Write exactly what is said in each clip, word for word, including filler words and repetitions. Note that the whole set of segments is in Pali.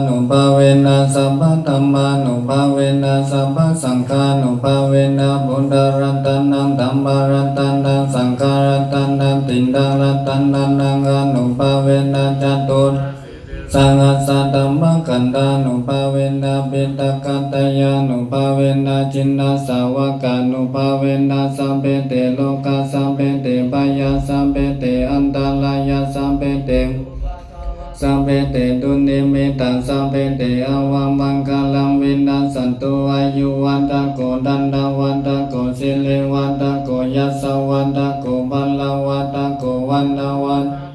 nubhāvena sabbadhammānubhāvena sabbasaṅghānubhāvena buddharatanaṃ dhammaratanaṃ saṅgharatanaṃ tiṇṇaṃ ratanānaṃ ānubhāvena catur sahassadhammakkhandhānubhāvena piṭakattayānubhāvena jinasāvakānubhāvena sabbe te rogā sabbe te bhayā sabbe te antarāyā sabbe te sabbe te dunnimittā sabbe te avamaṅgalaṃ vinassantu. Āyuvaḍḍhako dhanavaḍḍhako sirivaḍḍhako yasavaḍḍhako balavaḍḍhako vaṇṇavaḍḍhako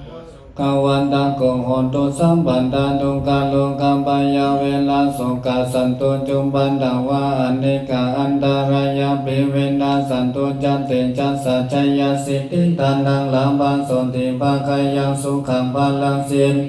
sukhavaḍḍhako hotu sabbadā. Dukkharogabhayā verā sokā sattu cupaddavā anekā antarāyāpi vinassantu ca tejasā. Jayasiddhi dhanaṃ lābhaṃ sotthi bhāgyaṃ sukhaṃ balaṃ siri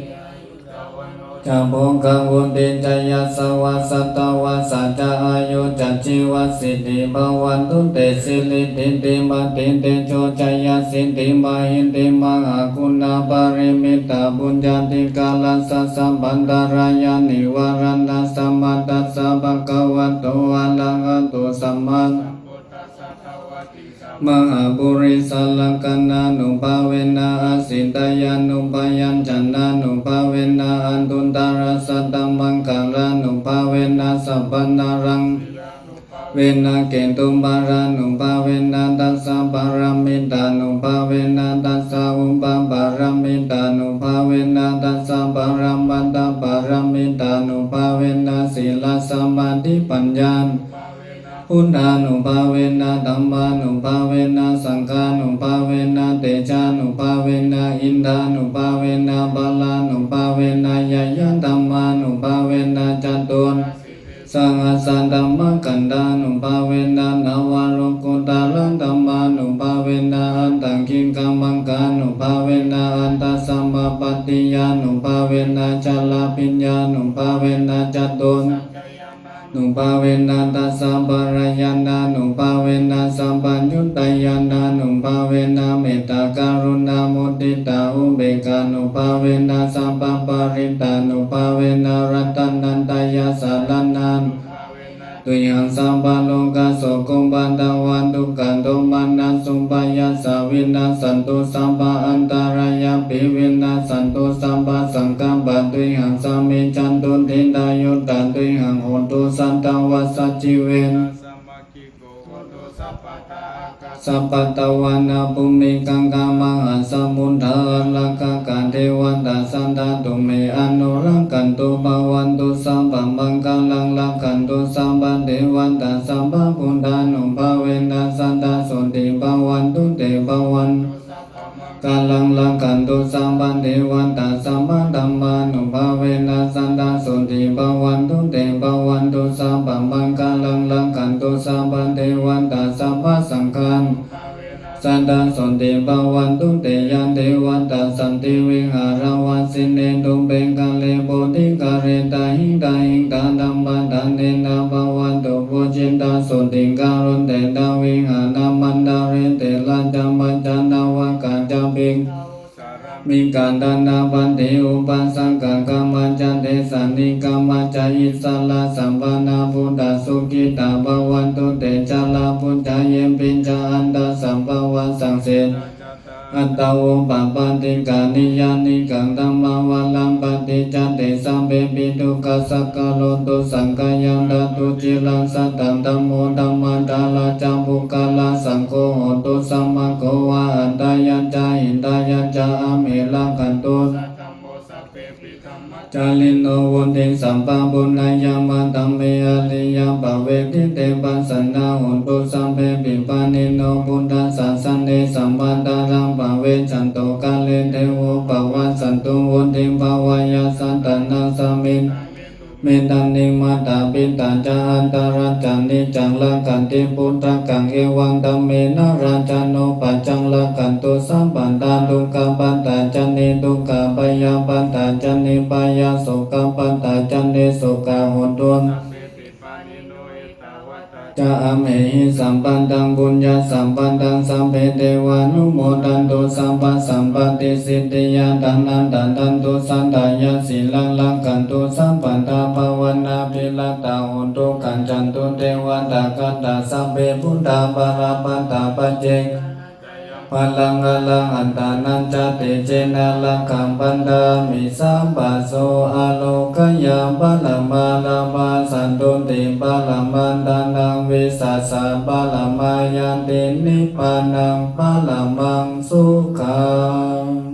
ca bhogaṃ vuḍḍhī ca yasavā satavassā ca āyū ca jīvasiddhī bhavantu te. Siridhitimatitejojayasiddhi mahiddhi mahāguṇāparimitapuññādhikārassa sabbantarāyanivāraṇasamatthassa bhagavato arahato sammā mahāpurisalakkhaṇānubhāvena asītyānubyañjanānubhāvena aṭṭhuttarasatamaṅgalānubhāvena sabbanaraṃ vena ketumālānubhāvena dasapāramitānubhāvena dasaupapāramitānubhāvena dasaparamatthapāramitānubhāvena sīlasamādhipaññā buddhānubhāvena dhammānubhāvena saṅghānubhāvena tejānubhāvena iddhānubhāvena balānubhāvena ñāyadhammānubhāvena catur sahassadhammakkhandhānubhāvena navalokuttaradhammānubhāvena aṭṭhaṅgikamaggānubhāvena aṭṭhasamāpattiyānubhāvena chaḷabhiññānubhāvena catu nubhāvena dasabalañāṇānubhāvena sabbaññutañāṇānubhāvena mettākaruṇāmuditāupekkhānubhāvena sabbaparittānubhāvena ratanattayasaraṇā tuyhaṃ sabbarogasokupaddavadukkhadomanassupāyāsā vinassantu sabbaantarāyāpi vinassantu sabbasaṅkappā tuyhaṃ samijjhantu dīghāyutā tuyhaṃ hotu satavassajīvena sapattavāna bhūmigaṅgāmahāsamuddā ārakkhakā devatā sadā tumhe anurakkhantu bhavantu sabbamaṅgalaṃ rakkhantu sabbadevatā sabbabuddhānubhāvena sadā sotthī bhavantu te bhavan kalaṃ rakkhantu sabbadevatā sabbadhammānubhāvena sadā sotthī bhavantu te bhavantu sabbamaṅgalaṃ rakkhantu sabbadevatā sabbasaṅghānubhāvena sadā sotthī bhavantu te yā devatā santi vihāravāsinī thūpe ghare bodhighare tahiṃ tahiṃ tā dhammadānena bhavantu pūjitā sotthiṃ karontedha vihāramaṇḍale therā ca majjhā navakā ca bhikkhavo sārāmikā dānapatī upāsakā gāmā ca desā nigamā ca issarā sappāṇabhūtā sukhitā bhavantu te jalābujā yepi ca aṇḍasambhavā saṃsedajātā athavopapātikā niyyānikaṃ dhammavaraṃ paṭicca te sabbepi dukkhassa karontu saṅkhayaṃ ṭhātu ciraṃ sataṃ dhammo dhammaddharā ca puggalā saṅgho hotu samaggo va atthāya ca hitāya ca amhe rakkhatu saddhammo sabbepi dhammacārino vuḍḍhiṃ sampāpuṇeyyāma dhamme ariyappavedite. Pasannā hontu sabbepi pāṇino buddhasāsane sammā dhāraṃ pavecchanto kāle devo pavassatu vuḍḍhibhāvāya sattānāsamiṃ mettā nimmātā piṭṭhā ca atrajaṃ niccaṃ rakkhanti puttakaṃ evaṃ dhammena rājāno pajaṃ rakkhantu sabbadā dukkhappattā ca niddukkhā bhayappattā ca nibbhayā sokappattā ca nissokā hontu ca Sabbehi sampadaṃ puññasampadaṃ sabbe devānumodantu sabbasampattisiddhiyā. Dānaṃ dadantu saddhāya sīlaṃ rakkhantu sabbadā bhāvanābhiratā hontu gacchantu devatāgatā. Sabbe buddhā balappattā paccekānañca yaṃ balaṃ arahantānañca tejena rakkhaṃ bandhāmi sabbaso. Ārogyaparamatthā pajaṃ santuṭṭhiparamā dānaṃ vissāsaparamā ñātiṃ nibbānaṃ paramaṃ sukhaṃ.